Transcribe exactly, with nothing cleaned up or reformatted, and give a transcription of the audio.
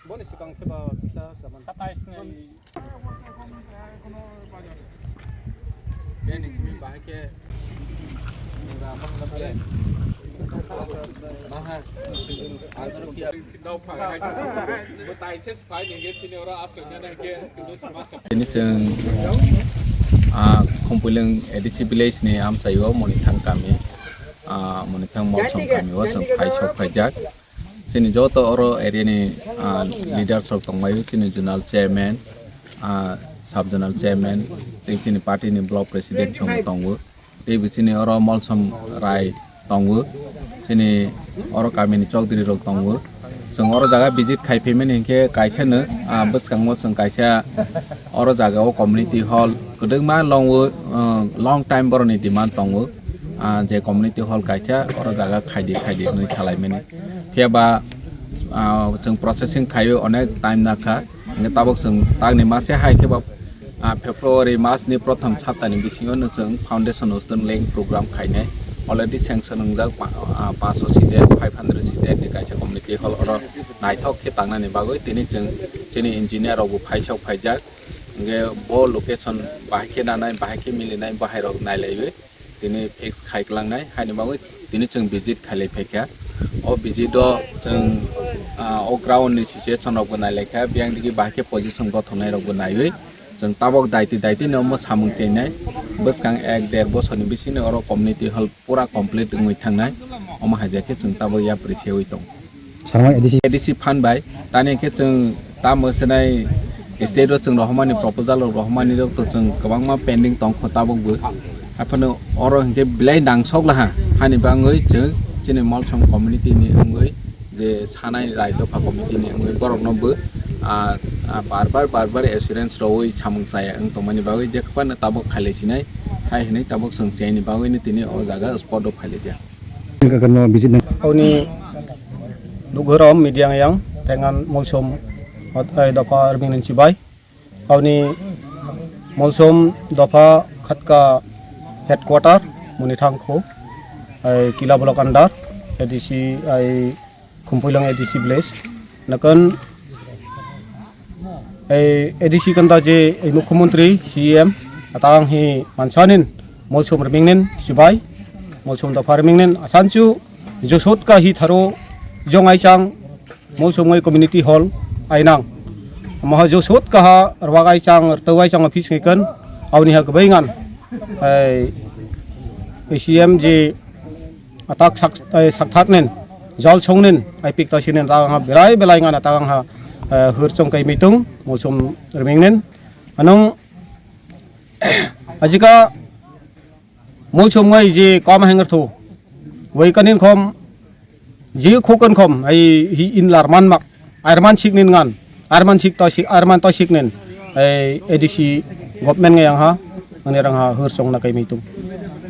Boni swkang khe ba kisa saman. Satais ni. Tini chwng, ah, Khumpuilwng A D C village ni amchaio Monithang kami, ah, Monithang Molsom kami o chwng phai sok phaijak. Chini joto oro area ni, ah, leaders rok tongbaio, chini zonal chairman, ah, sub zonal chairman, tei chini party ni block president chwng tongo. Tei bo chini oro Molsom Rai tongo, chini oro kami ni chowdhury rok tongo. Chwng oro jaga visit khai phaimani hinkhe kaisa no, ah, bwskango chwng kaisa oro jaga o community hall kwdwkma long o, ah, long time borok ni demand tongo, ah, je community hall kaisa oro jaga khaidi khaidi hinwi salaimani. Phiya ba, ah, chwng processing khaio onek time nakha. Hingke tabok chwng takni mase hai khe ba, ah, February mas ni prothom saptani bisingo no chwng foundation stone laying program khainai. Already sanction wngjak pa-, ah, panchsho seater, five hundred seater ni kaisa community hall oro naithok khe tangnani bagwi tini chwng chini engineer rok bo phaisok phaijak. Hingke bo location bahai khe nanai, bahai khe milinai, bahai rok nailaiwi. Tini fix khai klangnai, haini bagwi tini chwng visit khailai phaikha. O visit o chwng, ah, o ground ni situation rok bo nailaikha, biyang digi bahai khe position gothoknai rok bo naiwi chwng tabok daiti daiti no omo samung chengnai. Bwskang ek der bosor ni bisingo oro community hall pura complete wngwi thangnai, omo hai khe chwng tabok yapri sewi tongo. Sarma A D C. A D C phan bai, tani khe chwng tamo swnai state o chwng rohormani proposal rok rohormani rok to chwng kwbangma pending tong kho tabok bo. Haphano oro hinkhe belai nangsok laha, hani bangwi chwng chini Molsom community ni wngwi je sanai rai dopha committee ni wngwi borok no bo, ah, ah, bar bar, bar bar assurance rwui samung chaya wng tongmani bagwi je kwbangma tabok khailai sinai, hai hinwi tabok chwng chaini bagwi no tini o jaga spot o phailaijak. Kakarno visit nai. Auni nugwrwng media yang tengan Molsom, eh, dopha riming ni chibai. Auni Molsom dopha khatka headquarter Monithang kho, eh, Kila block under, A D C, eh, Khumpuilwng A D C village. Nakon Ei A D C kanta je ei Mukhyamantri C M atang hi mansanin Molsom rimingnin chibai, Molsom dopha rimingnin asanchu josot ka hi tharo jong aichang Molsom ngai community hall ainang. Maha josot ka ha rwak aichang, rtau aichang office ngai kan, auni ha gbai ngan. Ei A C M je atak sak, eh, sakthar nen, jol song nen, ai pik ta sinen ta ha belai belai ngan ta ha, eh, hur chong kai mitung, Molsom riming nen. Anong ajika Molsom ngai je kam hanger thu, wai kanin khom, je khokan khom, ai hi in lar man mak. Arman sik nin ngan, arman sik to sik, arman to sik nin, eh, A D C government ngai ang ha, ani rang ha hur song na kai mitung.